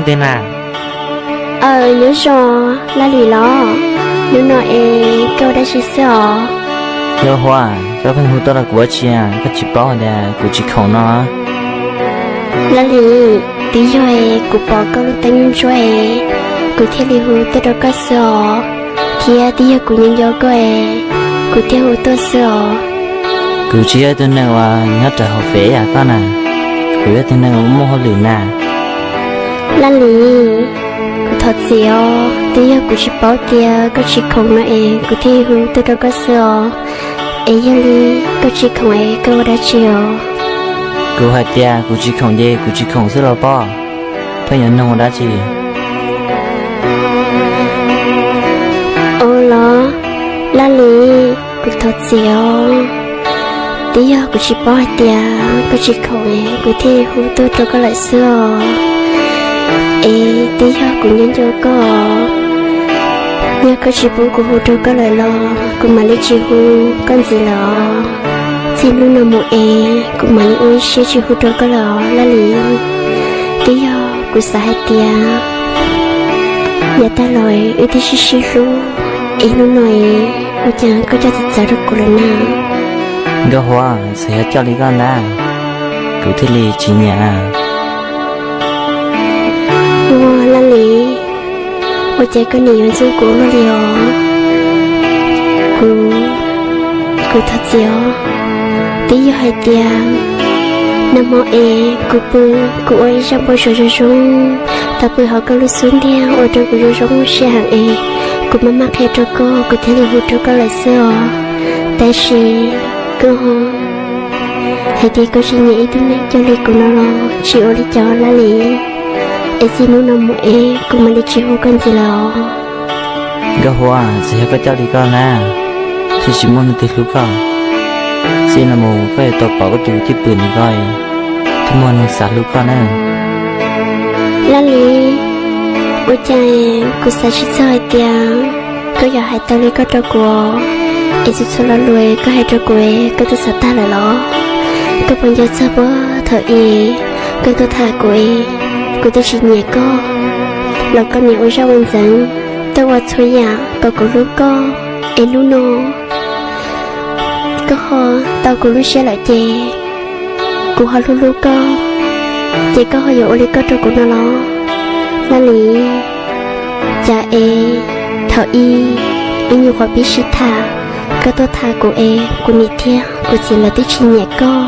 Tej na. Aw, nyob zoo, Laj Lis los? Hnub no es koj ua dab tsi xwb os? Nkauj Huab, koj pheej hu tuaj rau kuv ua dab tsi, koj tsis paub hais tias kuv tsis khoom no? Laj Lis, twb yog es kuv pom koj lub teeb ntsuab es kuv thiaj li hu tuaj rau koj xwb os, thiab twb yog kuv nyob nco koj es kuv thiaj hu tuaj xwb os. Kuv tsis yog ib tug neeg uas nyob rau hauv fem yam koj na, kuv yog tus neeg uas muaj hauj lwm na. Laj Lis, kuv thov txim os, twb yog kuv tsis paub tias koj tsis khoom no es kuv thiaj hu tuaj rau koj xwb os. Es yog li koj tsis khoom es koj ua dab tsi os? Kuv hais tias kuv tsis khoom ces kuv tsis khoom xwb los pob, pheej yuav nug ua dab tsi? Ua los, Laj Lis, kuv thov txim os, twb yog kuv tsis paub hais tias koj tsis khoom es kuv thiaj hu tuaj rau koj lawm xwb os. Es twb yog kuv nyob nco koj, yog koj tsis pub kuv hu rau koj lawm los kuv mam li tsis hu koj ntxiv lawm os. Txij hnub no mus es kuv mam li ua ib siab tsis hu rau koj lawm os Laj Lis. Twb yog kuv xav hais tias yav tag los wb twb sib sib hlub, es hnub no es ua cas koj coj txawv txawv rau kuv lawm na? Nkauj Huab, txawm yog coj li koj ntag, kuv thiaj li tsis nyiam na. Ua Laj Lis, ua cas koj nim yuav ntxub kuv luaj li os? Kuv, kuv thov txim os. Twb yog hais tias nag hmo es kuv pw, kuv ua ib zaj npau suav zoo zoo, tau pw hauv koj lub xub ntiag ua rau kuv zoo zoo siab heev es kuv maj maj qhia rau koj, kuv thiaj li hu rau koj lawm xwb os. Tab sis koj hais tias koj tsis nyiam ib tug neeg coj li kuv no los tsis ua li cas Laj Lis. Es txij hnub no mus es kuv mam li tsis hu koj ntxiv lawm os. Nkauj Huab, txawm yog koj coj li koj na, thiaj tsis muaj leej twg hlub koj. Txij no mus koj yuav tau pom koj tus cwj pwm ntawm koj, thiaj muaj neeg xav hlub koj na. Laj Lis, ua cas kuv xav tsis txog hais tias koj yuav hais tau li koj rau kuv, es txhua txhua lo lus koj hais rau kuv koj twb xav tag lawm los? Koj puas nco txog puag thaum ub koj tuaj tham kuv es kuv twb tsis nyiam koj los koj nim ua zaj ua ntxeev, tuaj ua txhua yam kom kuv hlub koj, es hnub no koj ho tau kuv lub siab lawm ces kuv ho hlub hlub koj, ces koj ho yuav ua li koj rau kuv no los? Laj Lis, cas es thaum ub ib nyuag qhuav pib sib tham, koj tuaj tham kuv es kuv niam thiab kuv txiv lawv twb tsis nyiam koj.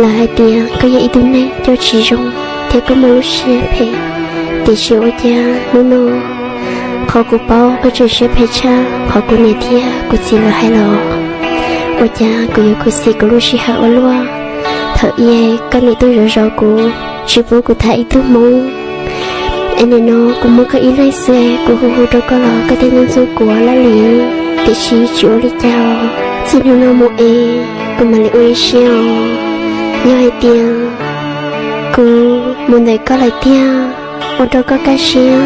Lawv hais tias koj yog ib tug neeg coj tsis zoo thiab koj muaj lub siab phem. Tiam sis ua cas hnub no qhov kuv paub koj tseem siab phem tshaj qhov kuv niam thiab kuv txiv lawv hais los? Ua cas kuv yuav khuv xim kuv lub sij hawm ua luaj? Thaum ub koj niam tuaj zov zov kuv, tsis pub kuv tham ib tug hmoob, es nim no kuv muaj koj ib leeg xwb, kuv hu hu rau koj los koj thiaj ntxub ntxub kuv Laj Lis. Tiam sis tsis ua li cas, txij hnub no mus es kuv mam li ua ib siab os. Yog hais tias kuv mus ntawm koj lawm tiag, ua rau koj kaj siab,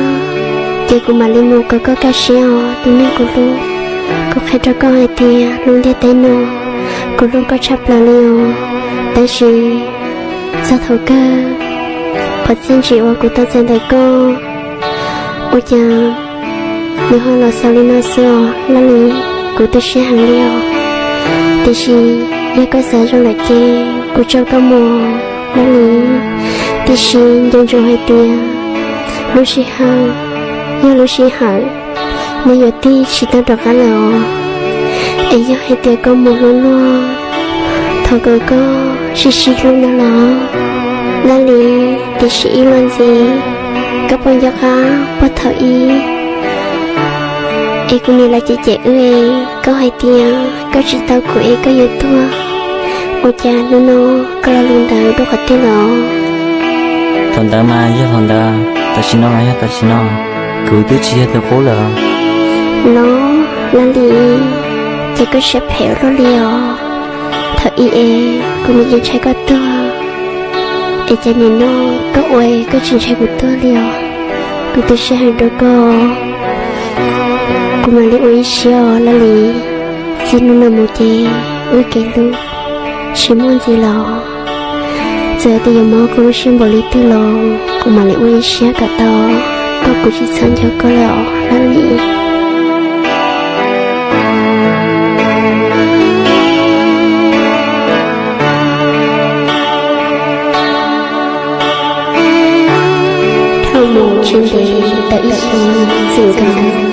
ces kuv mam li mus kom koj kaj siab os tus neeg kuv hlub. Kuv qhia rau koj hais tias lub ntiaj teb no kuv hlub koj tshaj plaws li os. Tab sis txog thaum kawg, qhov txiaj ntsim uas kuv tau txais ntawm koj, ua cas nws ho los xaus li no xwb os Laj Lis. Kuv tu siab heev li os. Tiam sis yog koj xav zoo lawm ces kuv tso koj mus Laj Lis. Tiam sis nco ntsoov hais tias lub sij hawm yog lub sij hawm, nws yuav tig tsis tau rov qab lawm os. Es yog hais tias koj mus hlub luag, thov kom koj sib sib hlub no los Laj Lis. Tiam sis ib los ntxiv, koj puas nco qab puag thaum ub es kuv niam lawv cem cem wb es koj hais tias koj tsis tau kuv es koj yuav tuag, ua cas hnub no koj lo lus ntawd dua qhov twg los? Thaum ntawd mas yog thaum ntawd, tam sim no mas yog tam sim no, kuv twb tsis yog tus qub lawm. Los Laj Lis, ces koj siab phem ua luaj li os. Thaum ub es kuv nim yeej ntshai koj tuag, es cas nim no koj ua koj tsis ntshai kuv tuag li os. Kuv tu siab heev rau koj, kuv mam li ua ib siab os Laj Lis. Txij hnub no mus ces wb kev hlub tsis muaj ntxiv los. Txawm tias yuav mob koj lub siab npaum li twg los kuv mam li ua ib siab kom tau, koj kuv tsis txhob nco koj lawm os Laj Lis. Dhau mus tsis ntev tau ib xyoos txwm nkaus.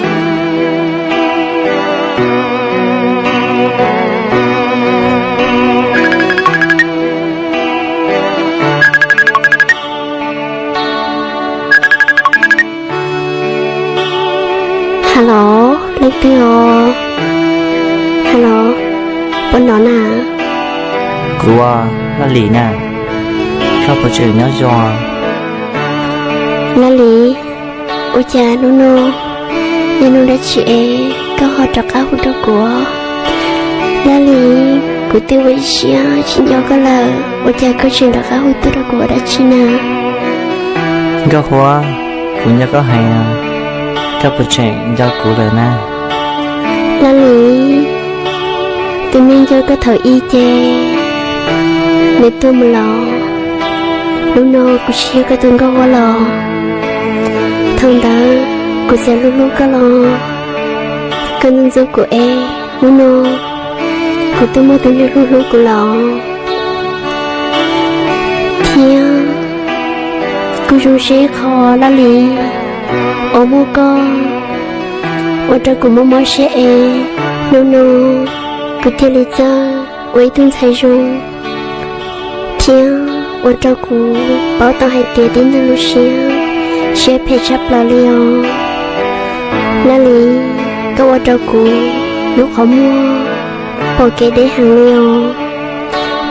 Hello, leej twg os? Hello, puas hnov na? Kuv, Laj Lis na, koj puas tseem nyob zoo? Laj Lis, ua cas hnub no yog hnub dab tsi es koj ho rov qab hu rau kuv? Laj Lis, kuv twb ua ib siab tsis nco koj lawm, ua cas koj tseem rov qab hu tuaj rau kuv ua dab tsi na? Nkauj Huab, kuv nco koj heev, koj puas tseem nco kuv lawm na? Laj Lis, tus neeg nco koj thaum ub ces nws tuag mus lawm. Hnub no kuv tsis yog koj tus Nkauj Huab lawm. Thaum ntawd kuv txawm hlub hlub koj los koj ntxub ntxub kuv es hnub no kuv twb muaj tus neeg hlub hlub kuv lawm. Thiab kuv zoo siab ib qho Laj Lis, uas muaj koj ua rau kuv mob mob siab es hnub no kuv thiaj li txawj ua ib tug ntxhais zoo, thiab ua rau kuv paub tau hais tias tib neeg lub siab, siab phem tshaj plaws li os. Laj Lis, koj ua rau kuv lub qhov muag pom kev deb heev li os.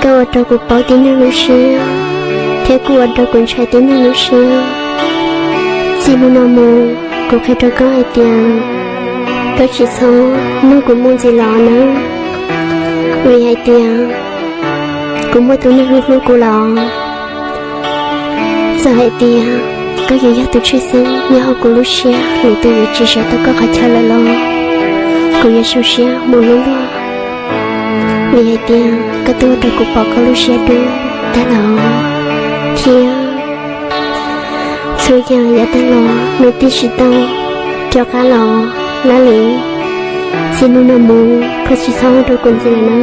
Koj ua rau kuv paub tib neeg lub siab, thiab kuj ua rau kuv ntshai tib neeg lub siab. Txij hnub no mus, kuv qhia rau koj hais tias koj tsis txhob nug kuv mus ntxiv lawm nawb, vim hais tias kuv muaj tus neeg hlub hlub kuv lawm. Txawm hais tias koj yuav yog tus tshwj xeeb nyob hauv kuv lub siab, lwm tus yuav tsis sawv tau koj qhov chaw lawm los kuv yuav zoo siab mus hlub luag, vim hais tias koj twb ua rau kuv pom koj lub siab dub tag lawm, thiab txhua yam yav tag los nws twb tsis tau rov qab los. Laj Lis, txij hnub no mus koj tsis txhob hu rau kuv ntxiv lawm na.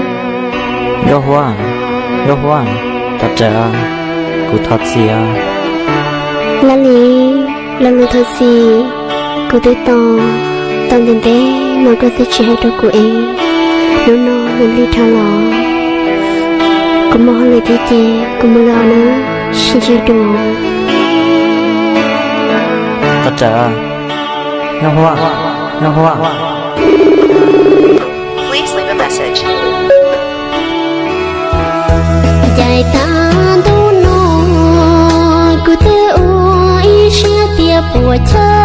Nkauj Huab, Nkauj Huab, thov rawm, kuv thov txim os. Laj Lis, lo lus thov txim kuv twb tos tau ntev ntev no koj twb tsis hais rau kuv es hnub no nws lig dhau los. Kuv muaj hauj lwm thiab ces kuv mus lawm nawb, sib ntsib dua. Thov rawm, Nkauj Huab, Nkauj Huab. Caij tag ntuj no kuv twb ua ib siab tias puas chawj